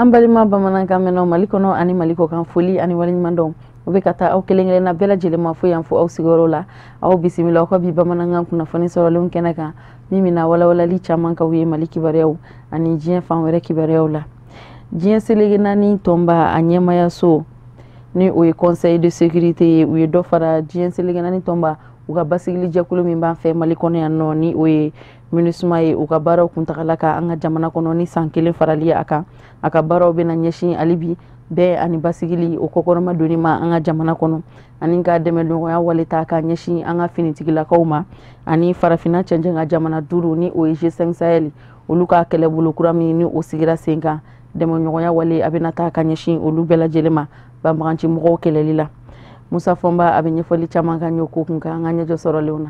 An balima bamanankan mɛnnaw Mali kɔnɔ ani Mali kɔkan, foli ani waleɲuman dɔn o bɛ ka taa aw kelen kelenna bɛɛ lajɛlen ma fo yan fo aw sigiyɔrɔ la. Aw bisimila aw ka bi bamanankan kunnafoni sɔrɔlenw kɛnɛ kan, min bɛna walawalali caman k'aw ye Mali kibaruyaw ani diɲɛ fan wɛrɛ kibaruyaw la. Diɲɛ seleke naani tɔnba a ɲɛmayaso, ni o ye Conseil de sécurité ye, u ye dɔ fara diɲɛ seleke naani tɔnba u ka basigili jɛkulu min b'an fɛ Mali kɔnɔ yan nɔ, ni o ye MINUSMA ye, u ka baaraw kuntagala kan an ka jamana kɔnɔ ni san kelen farali a kan. A ka baaraw bɛna ɲɛsin hali bi bɛɛ ani basigili o kɔkɔrɔma donni ma an ka jamana kɔnɔ, ani ka dɛmɛdɔgɔya wale ta ka ɲɛsin an ka finitigilakaw ma, ani farafinna cɛncɛn ka jamana duuru, ni o ye G5 Sahel, olu ka kɛlɛbolo kura min ni o sigira sen kan, dɛmɛɲɔgɔnya wale a bɛna taa ka ɲɛsin olu bɛɛ lajɛlen ma banbaganci mɔgɔw kɛlɛli la. Musa Fɔnba a bɛ ɲɛfɔli caman kan ɲɛ ko kun kan an ka ɲɛjɔ sɔrɔlenw na.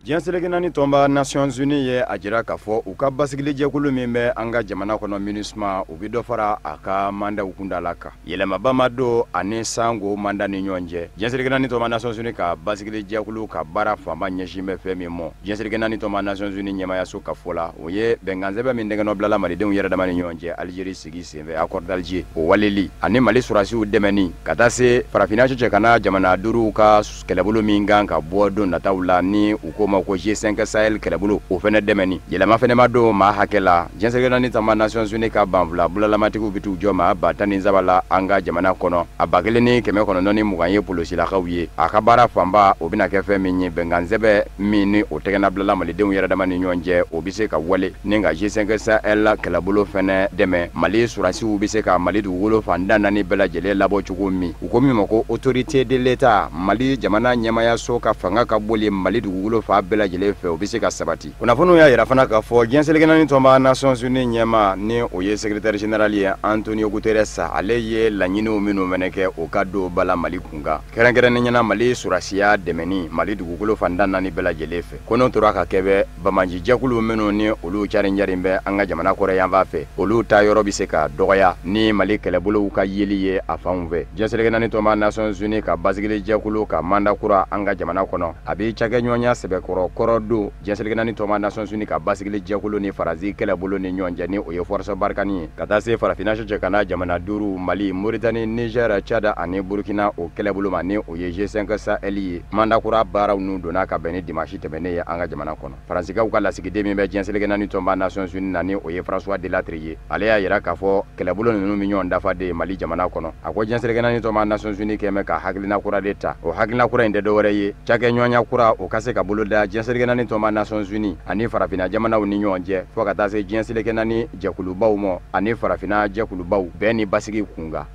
Diɲɛ seleke naani tɔnba Nations Unies ye a jira k'a fɔ u ka basigilijɛkulu min bɛ an ka jamana kɔnɔ MINUSMA, u bɛ dɔ fara a ka mandaw kundala kan. Yɛlɛmaba ma don ani sango mandat ni ɲɔgɔn cɛ. Diɲɛ seleke naani tɔnba Nations Unies ka basigilijɛkulu ka baara fanba ɲɛsin bɛ fɛn min ma, diɲɛ seleke naani tɔnba Nations Unies ɲɛmayaso ka fɔ la, o ye bɛnkansɛbɛn min tɛgɛnɔ bilala malidenw yɛrɛ dama ni ɲɔgɔn cɛ Algérie sigi senfɛ, accord d'Alger, o waleli ani Mali sɔrɔdasiw dɛmɛni ka taa se farafinna cɛ ka na jamana duuru ka kɛlɛbolo min kan ka bɔ don nataw la, ni u ko ma ko G5 Sahel kɛlɛbolo, o fɛnɛ dɛmɛni. Yɛlɛma fɛnɛ ma don maa hakɛ la. Diɲɛ seleke naani tɔnba Nations Unies ka banfula bulalamatigiw bɛ t'u jɔ maa 13 000 la an ka jamana kɔnɔ. A 1920 ye polosilakaw ye. A ka baara fanba o bɛna kɛ fɛn min ye, bɛnkansɛbɛn min ni o tɛgɛna bilala malidenw yɛrɛ dama ni ɲɔgɔn cɛ, o bɛ se ka wale ni ka G5 Sahel kɛlɛbolo fɛnɛ dɛmɛ, Mali sɔrɔdasiw bɛ se ka Mali dugukolo fan tan naani bɛɛ lajɛlen labɔ cogo min, u ko min ma ko autorité de l'État, Mali jamana ɲɛmayaso ka fanga ka boli Mali dugukolo fan bɛɛ lajɛlen fɛ, o bɛ se ka sabati. Kunnafoniw y'a yira fana k'a fɔ diɲɛ seleke naani tɔnba Nations Unies ɲɛma, ni o ye secrétaire général ye Antonio Guterres, ale ye laɲiniw minnu fɛnɛ kɛ, o ka don bala Mali kun kan, kɛrɛnkɛrɛnnen ɲɛna Mali sɔrɔdasiya dɛmɛni Mali dugukolo fan tan naani bɛɛ lajɛlen fɛ, ko n'o tora ka kɛ bɛ banbaanci jɛkulu minnu ni olu carin carin bɛ an ka jamana kɔrɔ yanfan fɛ, olu ta yɔrɔ bɛ se ka dɔgɔya ni Mali kɛlɛbolow ka yeli ye a fanw fɛ. Diɲɛ seleke naani tɔnba Nations Unies ka basigili jɛkulu ka mandat kura an ka jamana kɔnɔ, a bɛ cakɛɲɔgɔnya sɛbɛkɔrɔ kɔrɔ don diɲɛ seleke naani tɔnba Nations Unies ka basigili jɛkulu ni Faransi kɛlɛbolo ni ɲɔgɔn cɛ, ni o ye Force Barkhane ye, ka taa se farafinna cɛ ka na jamana duuru, Mali, Mauritanie, Niger, Tchad ani Burkina, o kɛlɛbolo ma, ni o ye G5 Sahel ye. Mandat kura baaraw n'u donna ka bɛn ni dimanche tɛmɛnen ye an ka jamana kɔnɔ. Faransikaw ka lasigiden min bɛ diɲɛ seleke naani tɔnba Nations Unies na, ni o ye François Delattre ye, ale y'a yira k'a fɔ kɛlɛbolo ninnu bɛ ɲɔgɔn dafa de Mali jamana kɔnɔ. A ko diɲɛ seleke naani tɔnba Nations Unies kɛn bɛ ka hakilina kura de ta. O hakilina kura in tɛ dɔwɛrɛ ye, cakɛɲɔgɔnya kura o ka se ka boloda diɲɛ seleke naani tɔnba Nations Unies ani farafinna jamanaw ni ɲɔgɔn cɛ, fo ka taa se diɲɛ seleke naani jɛkulubaw ma ani farafinna jɛkulubaw, bɛn ni basigi kunkan.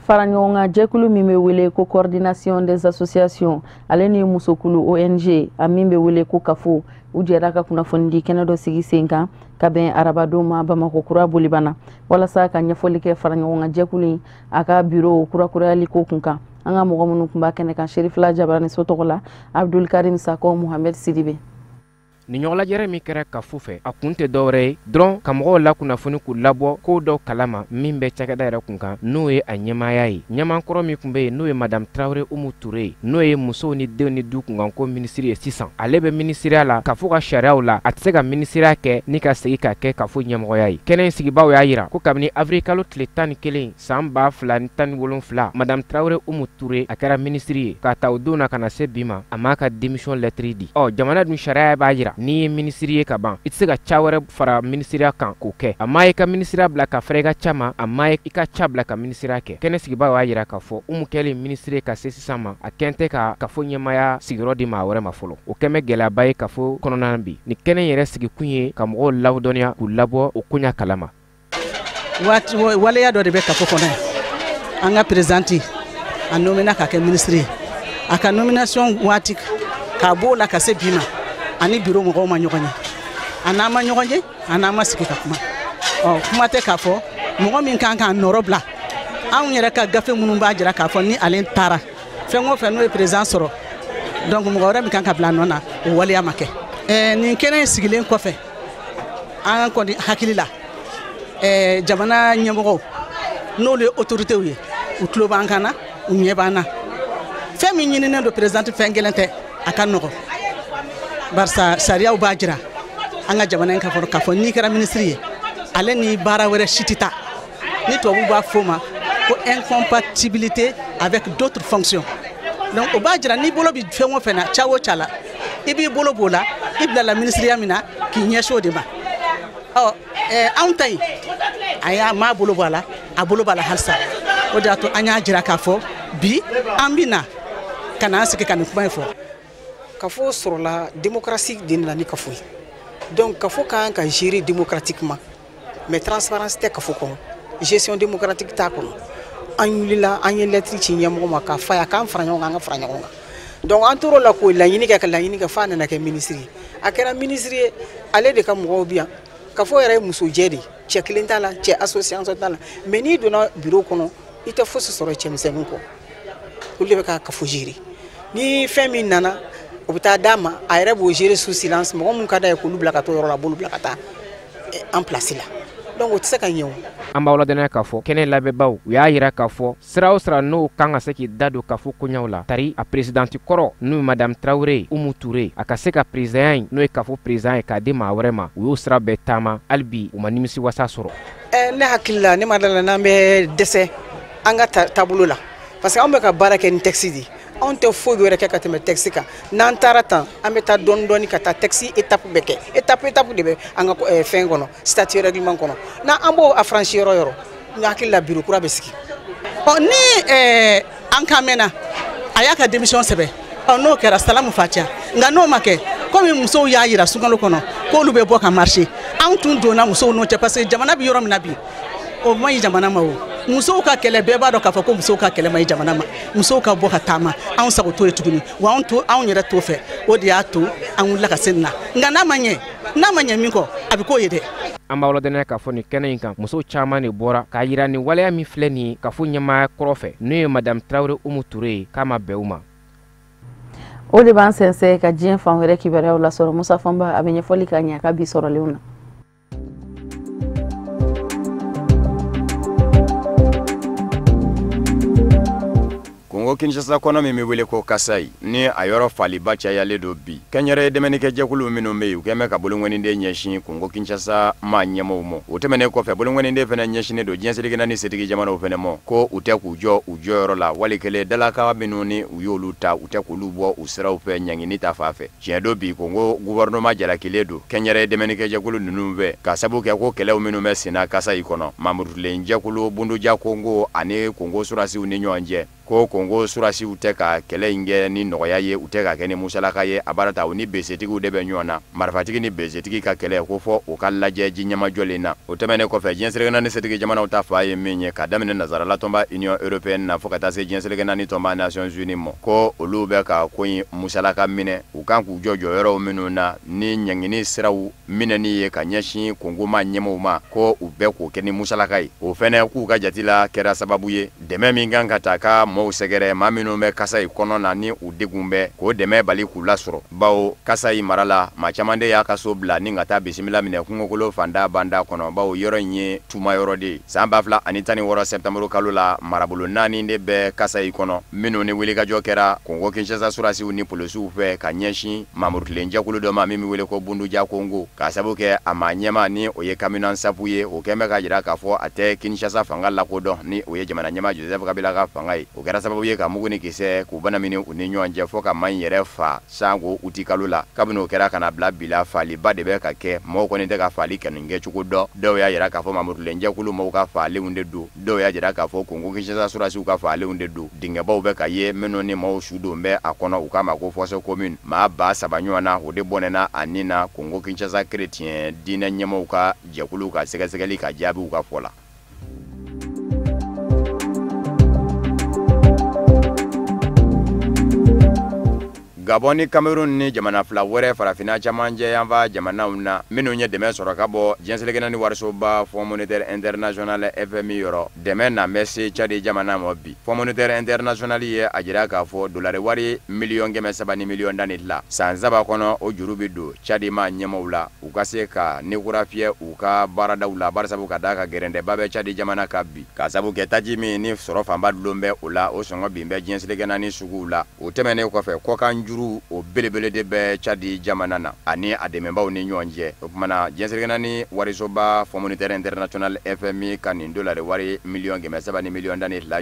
Fara ɲɔgɔnkan jɛkulu min bɛ wele ko Coordination des associations, ale ni musokulu ONG a min bɛ wele ko KAFO, u jɛra ka kunnafonidi kɛnɛ dɔ sigi sen kan ka bɛn arabadon ma Bamakɔ kura Bolibana, walasa ka ɲɛfɔli kɛ fara ɲɔgɔnkan jɛkulu in a ka biro kurakurayali ko kun kan. An ka mɔgɔ minnu tun b'a kɛnɛ kan, Serifila Jabaraniso tɔgɔ la, Abdulkarim Sakɔ, Muhamɛd Sidibe. Ni ɲɔgɔnlajɛrɛ min kɛra kafo fɛ, a kun tɛ dɔwɛrɛ ye dɔrɔn ka mɔgɔw la kunnafoni k'u labɔ kow dɔw kalama min bɛ cakɛda yɛrɛ kun kan, n'o ye a ɲɛmaaya ye. Ɲɛmakɔrɔ min tun bɛ yen, n'o ye Madame Tarawele Umu Ture ye, n'o ye musow ni denw ni du kunkanko minisiri ye sisan, ale bɛ minisiriya la kafo ka sariyaw la, a tɛ se ka minisiriya kɛ ni ka segin ka kɛ kafo ɲɛmɔgɔya ye. Kɛnɛ in sigibaaw y'a jira ko kabini avril kalo tile 11 san 2017, Madame Tarawele Umu Ture a kɛra minisiri ye, k'a ta o don na ka na se bi ma, a m'a ka démission lettre di. Ɔ jamana dun sariya b'a jira n'i ye minisiri ye ka ban, i tɛ se ka ca wɛrɛ fara minisiriya kan k'o kɛ. A ma ye ka minisiriya bila ka fɛrɛ i ka ca ma, a ma ye i ka ca bila ka minisiriya kɛ. Kɛnɛ sigibaaw y'a jira k'a fɔ Umu kɛlen minisiri ka se sisan ma, a kɛn tɛ ka kafo ɲɛmaaya sigiyɔrɔ di maa wɛrɛ ma fɔlɔ. O kɛn bɛ gɛlɛyaba ye kafo kɔnɔna bi. Nin kɛnɛ yɛrɛ sigikun ye ka mɔgɔw ladɔnniya k'u labɔ o koɲa kalama. Waati waleya dɔ de bɛ kafo kɔnɔ yan. An ka présidente a nommé ka kɛ minisiri ye. A ka nomination waati k'a b'o la ka se bi ma, ani bureau mɔgɔw ma ɲɔgɔn ye, a n'an ma ɲɔgɔn ye, a n'an ma sigi ka kuma. Ɔ kuma tɛ k'a fɔ mɔgɔ min kan k'an nɔrɔ bila anw yɛrɛ ka gafe minnu b'a jira k'a fɔ ni ale taara fɛn o fɛn n'o ye président sɔrɔ, donc mɔgɔ wɛrɛ min kan ka bila a nɔ na, o waleya ma kɛ. Nin kɛnɛ in sigilen kɔfɛ, an kɔni hakili la, jamana ɲɛmɔgɔw n'olu ye autorités ye, u tulo b'an kan na, u ɲɛ b'an na. Fɛn min ɲininen don président, fɛn gɛlɛn tɛ, a ka nɔgɔn, barisa sariyaw b'a jira an ka jamana in ka fɔ k'a fɔ n'i kɛra minisiri ye, ale ni baara wɛrɛ si tɛ taa. Ni tubabu b'a fɔ o ma ko incompatibilité avec d'autres fonctions. Donc o b'a jira n'i bolo bɛ fɛn o fɛn na, ca o ca la, i b'i bolo b'o la, i bilala minisiriya min na k'i ɲɛsin o de ma. Ɔ anw ta in, a y'a m'a bolo bɔ a la, a bolo b'a la halisa. O de y'a to an y'a jira k'a fɔ bi an bɛ na ka na an sigi ka nin kuma in fɔ. Kafo sɔrɔla démocratie de nana ni kafo ye. Donc kafo ka kan ka gérer démocratiquement, mais transparence tɛ kafo kɔnɔ, gestion démocratique t'a kɔnɔ. An wulila, an ye lettre ci ɲɛmɔgɔ ma k'a f'a ye a k'an fara ɲɔgɔn kan, an ka fara ɲɔgɔn kan. Donc an tor'o la k'o laɲini kɛ, ka laɲini kɛ, f'a nana kɛ ministre ye. A kɛra ministre ye, ale de ka mɔgɔw bi yan. Kafo yɛrɛ ye musojɛ de ye, cɛ kelen t'a la, cɛ association t'a la. Mais n'i donna bureau kɔnɔ, i tɛ fosi sɔrɔ cɛmisɛnnin kɔ. Olu de bɛ ka kafo gérer. Ni fɛn min nana, o bɛ taa d'a ma, a yɛrɛ b'o gérer sous silence. Mɔgɔ mun ka d'a ye k'olu bila ka taa o yɔrɔ la, a b'olu bila ka taa en place la. Donc o tɛ se ka ɲɛ o. An b'aw ladɔnniya k'a fɔ kɛnɛ labɛnbaw u y'a yira k'a fɔ sira o sira n'o kan ka se k'i da don kafo koɲɛw la, tari a présidente kɔrɔ n'o ye madame Traoré Umu Touré, a ka se ka président in n'o ye kafo président ye k'a di maa wɛrɛ ma, u y'o sira bɛɛ taama, hali bi u ma nimisi wasa sɔrɔ. Ne hakili la, ne ma da la n'an bɛ dɛsɛ an ka taabolo la, parce que anw bɛ ka baara kɛ ni texte de ye. Anw tɛ foyi wɛrɛ kɛ ka tɛmɛ texte kan. N'an taara tan, an bɛ taa dɔɔni dɔɔni ka taa texte étape bɛɛ kɛ, étape étape de bɛ an ka fɛn kɔnɔ, statut règlement kɔnɔ. N'an b'o affranchi yɔrɔ yɔrɔ, n hakili la bureau kura bɛ sigi. Ɔ ni an kan mɛnna, a y'a ka démission sɛbɛn. Ɔ n'o kɛra salamu fatiya. Nka n'o ma kɛ, komi musow y'a yira sunkalo kɔnɔ k'olu bɛ bɔ ka marcher, anw tun donna musow n'o cɛ, parce que jamana bɛ yɔrɔ min na bi, o man ɲi jamana ma. O musow ka kɛlɛ, bɛɛ b'a dɔn k'a fɔ ko musow ka kɛlɛ ma ɲi jamana ma. Musow ka bɔ ka taama, anw sago t'o ye tuguni, wa anw to anw yɛrɛ t'o fɛ. O de y'a to an wulila ka se nin na. Nka n'a ma ɲɛ, n'a ma ɲɛ min kɔ, a bɛ k'o ye dɛ. An b'aw ladɔnniya k'a fɔ nin kɛnɛ in kan, musow caman de bɔra k'a yira nin waleya min filɛ nin ye kafo ɲɛmaaya kɔrɔ fɛ, n'o ye madame Traoré Umu Touré ye, k'a ma bɛn u ma. O de b'an sɛnsɛn ka diɲɛ fan wɛrɛ kibaruyaw lasɔrɔ. Musa Fanba a bɛ ɲɛfɔli k'a ɲɛ a ka bi sɔrɔlenw na. Kongo Kinshasa kɔnɔ min bɛ wele ko Kasayi, ni a yɔrɔ faliba cayalen don bi, kɛnyɛrɛye dɛmɛnikɛjɛkulu minnu bɛ yen, u kɛn bɛ ka bolonkɔniden ɲɛsin Kongo Kinshasa maa ɲɛmɔgɔw ma. O tɛmɛnen kɔfɛ, bolonkɔniden fana ɲɛsinnen don diɲɛ seleke naani setigi jamanaw fana ma, ko u tɛ k'u jɔ u jɔyɔrɔ la, wali kelen dalaka minnu ni u y'olu ta, u tɛ k'olu bɔ u siraw fɛ ɲangini ta fan fɛ. Tiɲɛ don bi Kongo gouvernement jalakilen don kɛnyɛrɛye dɛmɛnikɛjɛkulu ninnu fɛ, ka sabu kɛ ko kɛlɛw minnu bɛ senna Kasayi kɔnɔ, mamurulen jɛkulu Bunduja Kongo ani Kongo surasiw ni ɲɔgɔn cɛ, ko Kongo surasiw tɛ ka kɛlɛ in kɛ ni nɔgɔya ye, u tɛ ka kɛ ni musalaka ye. A baara ta u ni besetigiw de bɛ ɲɔgɔn na, marifatigi ni besetigi ka kɛlɛ ko fɔ u ka lajɛ ji ɲɛmajɔlen na. O tɛmɛnen kɔfɛ, diɲɛ seleke naani setigi jamanaw ta fa ye min ye, ka daminɛ nansarala tɔnba Union européenne na fo ka taa se diɲɛ seleke naani tɔnba Nations Unies ma, ko olu bɛ ka ko in musalaka minɛ, u kan k'u jɔ jɔyɔrɔw minnu na ni ɲangini siraw minɛni ye ka ɲɛsin Kongo maa ɲɛmɔgɔw ma, ko u bɛɛ k'o kɛ ni musalaka ye. O fɛnɛ k'u ka jate la kɛra sababu ye dɛmɛ min kan ka ta ka mɔɔw sɛgɛrɛ, maa minnu bɛ Kasayi kɔnɔ na ni u degun bɛ, k'o dɛmɛ bali k'u lasɔrɔ, bawo Kasayi mara la maa caman de y'a ka so bila ni ka taa bisimila minɛ kungokolo fanda banda kɔnɔ, bawo yɔrɔ in ye tuma yɔrɔ de ye. San 2016 septembre kalo la, marabolo 4 de bɛ Kasayi kɔnɔ minnu ni wulikajɔ kɛra Kongo Kinshasa surasiw ni polisiw fɛ ka ɲɛsin mamurutilen jɛkulu dɔ ma min bɛ wele ko Bunduja Kongo, k'a sabu kɛ a maa ɲɛma ni o ye Kamina Nsapu ye. O kɛn bɛ ka jira k'a fɔ a tɛ Kinshasa fanga lakodɔn, ni o ye jamana ɲɛmaa Joseph Kabila ka fanga ye. O kɛra sababu ye ka mugu ni kisɛ k'u banamini u ni ɲɔgɔn cɛ fo ka maa in yɛrɛ fa sango uti kalo la. Kabini o kɛra ka na bila bi la, faaliba de bɛ ka kɛ, mɔgɔw kɔni tɛ ka faali kɛnu kɛcogo dɔn. Dɔw y'a jira k'a fɔ mamurulen jɛkulu mɔgɔw ka faalenw de don, dɔw y'a jira k'a fɔ Kongo Kinshasa surasiw ka faalenw de don. Dingɛbaw bɛ ka ye minnu ni maaw su don bɛ a kɔnɔ, u k'a ma ko fosse commune. Maa 3000 ɲɔgɔn na, o de bɔnɛna a nin na Kongo Kinshasa chrétien diinɛ ɲɛmɔgɔw ka jɛkulu ka sɛgɛsɛgɛli ka jaabiw ka fɔ la. Gabon ni Cameroun ni jamana fila wɛrɛ farafinna camancɛ yanfan jamanaw na minnu ye dɛmɛ sɔrɔ ka bɔ diɲɛ seleke naani warisoba Fonds monétaire international FMI yɔrɔ, dɛmɛ na bɛ se Tchad jamana ma bi. Fonds monétaire international ye a jira k'a fɔ dolari wari 300 miliyɔn 10 san 3 kɔnɔ, o juru bɛ don Tchad maa ɲɛmɔgɔw la u ka se ka ni kura fiyɛ u ka baaradaw la, barisabu ka d'a kan gɛrɛntɛba bɛ Tchad jamana kan bi, k'a sabu kɛ taji min ni sɔrɔ fanba dulon bɛ o la, o sɔngɔ bin bɛ diɲɛ seleke naani suguw la. O tɛmɛnen kɔfɛ, kɔkan juru juru o belebele de bɛ Tchad jamana na ani a dɛmɛbaw ni ɲɔgɔn cɛ. O tuma na diɲɛ seleke naani warisoba Fonds monétaire international FMI ka nin dolari wari 312 millions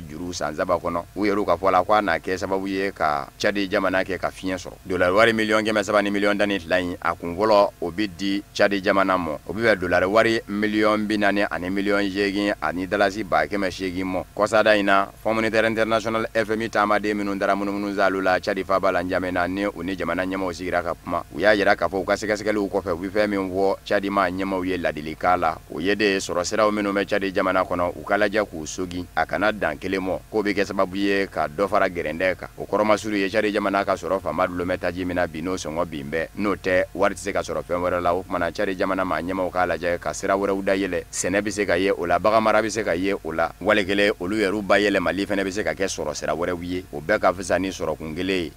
juru san 3 kɔnɔ, u yɛrɛ ka fɔ la, k'a na kɛ sababu ye ka Tchad jamana kɛ ka fiɲɛ sɔrɔ. Dolari wari 312 millions in, a kun fɔlɔ, o bɛ di Tchad jamana ma, o bɛ bɛn dolari wari 48 millions ani dalasi 800,000 mɔ. Kɔsada in na, Fonds monétaire international FMI taamaden minnu taara munumunu zaalu la Tchad faaba la N'Djamena, ni u ni jamana ɲɛmaw sigira ka kuma, u y'a yira k'a fɔ u ka sɛgɛsɛgɛliw kɔfɛ, u bɛ fɛn min fɔ Tchad ma ɲɛmaw ye ladilikan la, o ye de sɔrɔ siraw minnu bɛ Tchad jamana kɔnɔ, u ka lajɛ k'u sogi, a kana dan kelen mɔ, k'o bɛ kɛ sababu ye ka dɔ fara gɛrɛndɛ kan. O kɔrɔmasuru ye, Tchad jamana ka sɔrɔ fanba dulon bɛ taji min na bi, n'o sɔngɔ bin bɛɛ, n'o tɛ wari tɛ se ka sɔrɔ fɛn wɛrɛ la. O kumana Tchad jamana maa ɲɛmaw k'a lajɛ ka sira wɛrɛw dayɛlɛ. Sɛnɛ bɛ se ka ye o la, baganmara bɛ se ka ye o la, wali kelen olu yɛrɛ bayɛlɛmali fana bɛ se ka kɛ sɔrɔ sira wɛrɛw ye. O bɛɛ ka fisa ni sɔrɔkun kelen ye.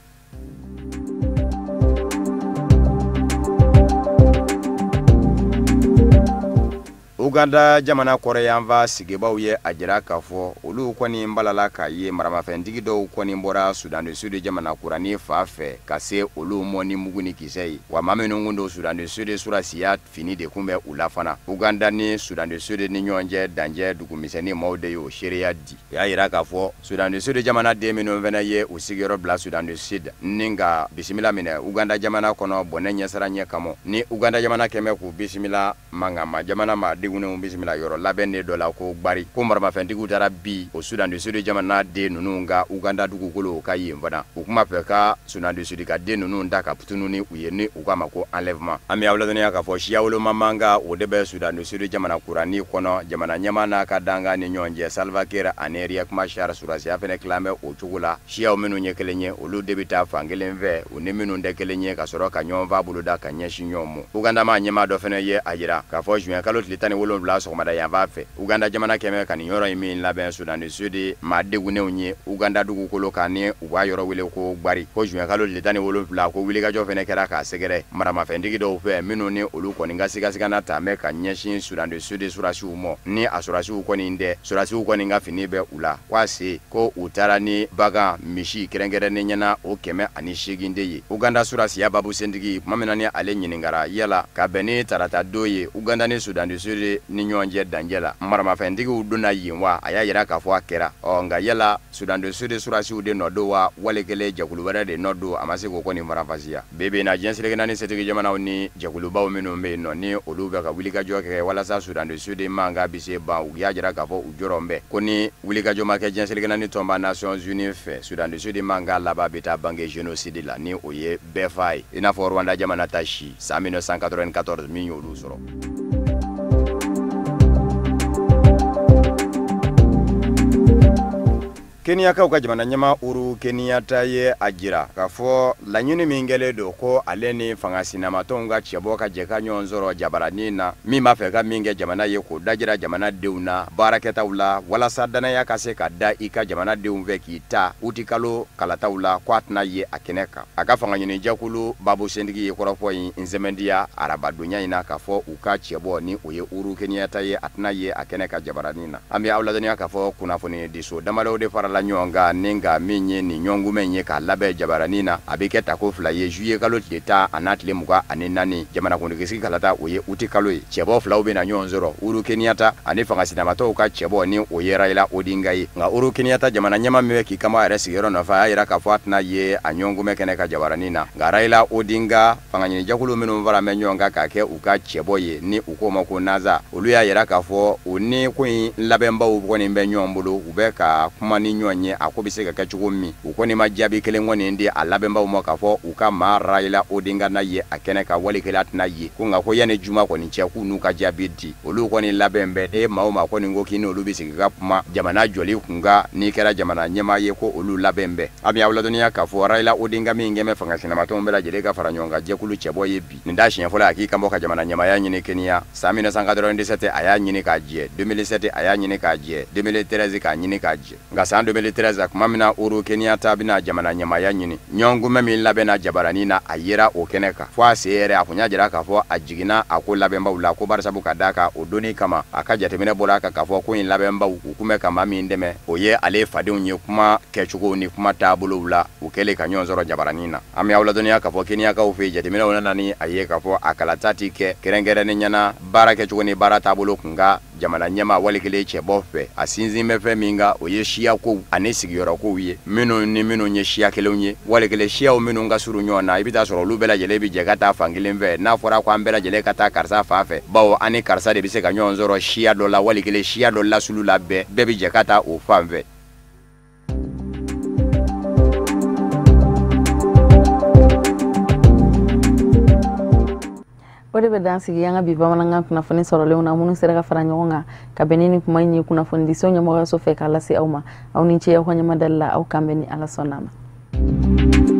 Uganda jamana kɔrɔyanfa sigibaw ye a jira k'a fɔ olu kɔni balala k'a ye maramafɛntigi dɔw kɔni bɔra Soudan du Sud jamana kuranin fa fɛ ka se olu mɔ ni mugu ni kisɛ ye. Wa maa minnu kun don, Soudan du Sud surasiya fini de kun bɛ u la fana. Uganda ni Soudan du Sud ni ɲɔgɔn cɛ dancɛ dugumisɛnnin maaw de y'o seereya di. U y'a jira k'a fɔ Soudan du Sud jamana den minnu fana ye u sigiyɔrɔ bila Soudan du Sud ni ka bisimila minɛ Uganda jamana kɔnɔ bɔnɛ ɲɛsira ɲɛ kama, ni Uganda jamana kɛmɛ k'u bisimila mankanma jamana maa degunnenw bisimila yɔrɔ labɛnnen dɔ la ko Gbari, ko maramafɛntigiw taara bi o Soudan du Sud jamana den ninnu ka Uganda dugukolo ka yen fana. U kuma fɛ ka Soudan du Sud ka den ninnu ta ka tunu ni u ye, ni u k'a ma ko enlèvement. An bɛ aw ladɔnniya k'a fɔ siya woloma mankan o de bɛ Soudan du Sud jamana kuranin kɔnɔ, jamana ɲɛmaa n'a ka dankan ni ɲɔgɔn cɛ, Salva Kiir ani Riek Machar. Surasiya fana tilan bɛ o cogo la. Siyaw minnu ye kelen ye, olu de bɛ taa fan kelen fɛ, u ni minnu tɛ kelen ye ka sɔrɔ ka ɲɔgɔn fa boloda ka ɲɛsin ɲɔgɔn ma. Uganda maa ɲɛmaa dɔ fana ye a jira k'a fɔ juin kalo tile 17 sɔgɔmada yanfan fɛ, Uganda jamana kɛmɛ ka nin yɔrɔ in min labɛn Soudan du Sud maa degunnenw ye Uganda dugukolo kan, ni u b'a yɔrɔ wele ko Gbari, ko juin kalo tile 17, ko wulikajɔ fana kɛra k'a sɛgɛrɛ maramafɛntigi dɔw fɛ minnu ni olu kɔni ka sigasigana ta bɛ ka ɲɛsin Soudan du Sud surasiw ma, ni a surasiw kɔni tɛ, surasiw kɔni ka fini bɛ u la. K'a se ko u taara ni bagan misi kɛrɛnkɛrɛnnen ɲɛna o 108 de ye. Uganda surasiya babu sentigi, tuma min na ni ale ɲininkara yala ka bɛn ni tarata don ye Uganda ni Soudan du Sud ni ɲɔgɔn cɛ dancɛ la, maramafɛntigiw donna yen wa, a y'a yira k'a fɔ a kɛra. Ɔ nka yala Soudan du Sud surasiw de nɔ don wa, wali kelen jɛkulu wɛrɛ de nɔ don, a ma se k'o kɔni faranfasiya. Bi bi in na, diɲɛ seleke naani setigi jamanaw ni jɛkulubaw minnu bɛ yen nɔ, ni olu bɛ ka wulikajɔ kɛ walasa Soudan du Sud mankan bɛ se ban, u y'a jira k'a fɔ u jɔrɔ bɛ ko ni wulikajɔ ma kɛ diɲɛ seleke naani tɔnba Nations Unies fɛ, Soudan du Sud mankan laban bɛ taa bange génocide la, ni o ye bɛɛ fa ye, i n'a fɔ Rwanda jamana ta si san 1994 min y'olu sɔrɔ. Keniyakaw ka jamana ɲɛmaa Uhuru Kenyatta ye a jira k'a fɔ laɲini min kɛlen don ko ale ni fanga sinamatɔnw ka cɛbɔ ka jɛ ka ɲɔgɔn sɔrɔ jabaranin na, min b'a fɛ ka min kɛ jamana ye, k'o dajira jamanadenw na baarakɛtaw la, walasa danaya ka se ka da i ka jamanadenw fɛ k'i ta utikalo kalataw la, ko a tɛna ye a kɛnɛ kan. A ka fanga ɲinijɛkulu babu sentigi ye kɔrɔfɔ in sɛmɛndiya arabadonya in na k'a fɔ u ka cɛbɔ, ni o ye Uhuru Kenyatta ye, a tɛna ye a kɛnɛ ka jabaranin na. An bɛ aw ladɔnniya k'a fɔ kunnafoni diso damadɔw de farala ɲɔgɔn kan ni ka min ye nin ɲɔgɔnkunbɛn ye k'a labɛn jabaranin na. A bɛ kɛ tako fila ye, juillet kalo tile 10 a n'a tile 24, jamanakuntigisigi kalata, o ye uti kalo ye. Cɛbɔ filaw bɛna ɲɔgɔn sɔrɔ, Uhuru Kenyatta ani fanga sinamatɔw ka cɛbɔ, ni o ye Raila Odinga ye. Nka Uhuru Kenyatta, jamana ɲɛmaa min bɛ k'i kama yɛrɛ sigiyɔrɔ nɔfɛ, a y'a jira k'a fɔ a tɛna ye a ɲɔgɔnkunbɛn kɛnɛ ka jabaranin na. Nka Raila Odinga fanga ɲinijɛkulu minnu fara bɛ ɲɔgɔn kan k'a kɛ u ka cɛbɔ ye, ni u k'o ma ko NASA, olu y'a jira k'a fɔ u ni ko in labɛnbaw kɔni bɛ ɲɔgɔn bolo, u bɛ ka kuma ni ɲɔgɔn ye a ko bɛ se ka kɛ cogo min. U kɔni ma jaabi kelen kɔni di a labɛnbaw ma k'a fɔ u ka maa Raila Odinga na ye a kɛnɛ kan wali kelen a tɛna ye ko. Nka ko yanni juma kɔni cɛ, k'u n'u ka jaabi di. Olu kɔni labɛn bɛɛ e maa o maa kɔni ko k'i n'olu bɛ sigi ka kuma jamana jɔli kun kan n'i kɛra jamana ɲɛmaa ye, ko olu labɛn bɛɛ. A bɛ aw ladɔnniya k'a fɔ Raila Odinga min kɛmɛ fanga sinamatɔnw bɛɛ lajɛlen ka fara ɲɔgɔn kan jɛkulu cɛbɔ ye bi, nin t'a siɲɛ fɔlɔ a k'i kanbɔ ka jamana ɲɛmaaya ɲini Kenya. San 1997 a y'a ɲini k'a jɛ, 2007 a y'a ɲini k'a jɛ, 2013 k'a ɲini k'a jɛ. Nka san. 2013, tuma min na Uhuru Kenyatta bɛna jamana ɲɛmaaya ɲini, ɲɔgɔnkunbɛn min labɛnna jabaranin na, a yera o kɛnɛ kan fo a se yɛrɛ. A kun y'a jira k'a fɔ a jiginna a ko labɛnbaw la, ko barisabu ka d'a kan o donni kama, a ka jateminɛ bɔra a kan k'a fɔ ko in labɛnbaw, u kun bɛ ka maa min dɛmɛ, o ye ale fadenw ye kuma kɛcogo ni kuma taabolow la. U kɛlen ka ɲɔgɔn sɔrɔ jabaranin na, an bɛ aw ladɔnniya k'a fɔ Keniyakaw fɛ yen, jateminɛw nana ni a ye k'a fɔ a kalata ti kɛ kɛrɛnkɛrɛnnen ɲɛna baara kɛcogo ni baara taabolo kun ka jamana ɲɛma wali kelen cɛbɔ fɛ. A sinsin bɛ fɛn min kan, o ye siyakow ani sigiyɔrɔkow ye. Minnu ni minnu ye siya kelenw ye, wali kelen siyaw minnu ka surun ɲɔgɔn na, i bɛ taa sɔrɔ olu bɛɛ lajɛlen bɛ jɛ ka taa fan kelen fɛ. N'a fɔra ko an bɛɛ lajɛlen ka taa karisa fan fɛ, bawo an ni karisa de bɛ se ka ɲɔgɔn sɔrɔ siya dɔ la, wali kelen siya dɔ lasulu la, bɛɛ bɛ jɛ ka taa o fan fɛ. O de bɛ dan sigi an ka bi bamanankan kunnafoni sɔrɔlenw na, minnu sera ka fara ɲɔgɔn kan ka bɛn ni nin kuma in ye kunnafonidiso ɲɛmɔgɔyaso fɛ k'a lase aw ma. Aw ni ce aw ka ɲɛmadali la. Aw kan bɛn ni Ala sɔnna a ma.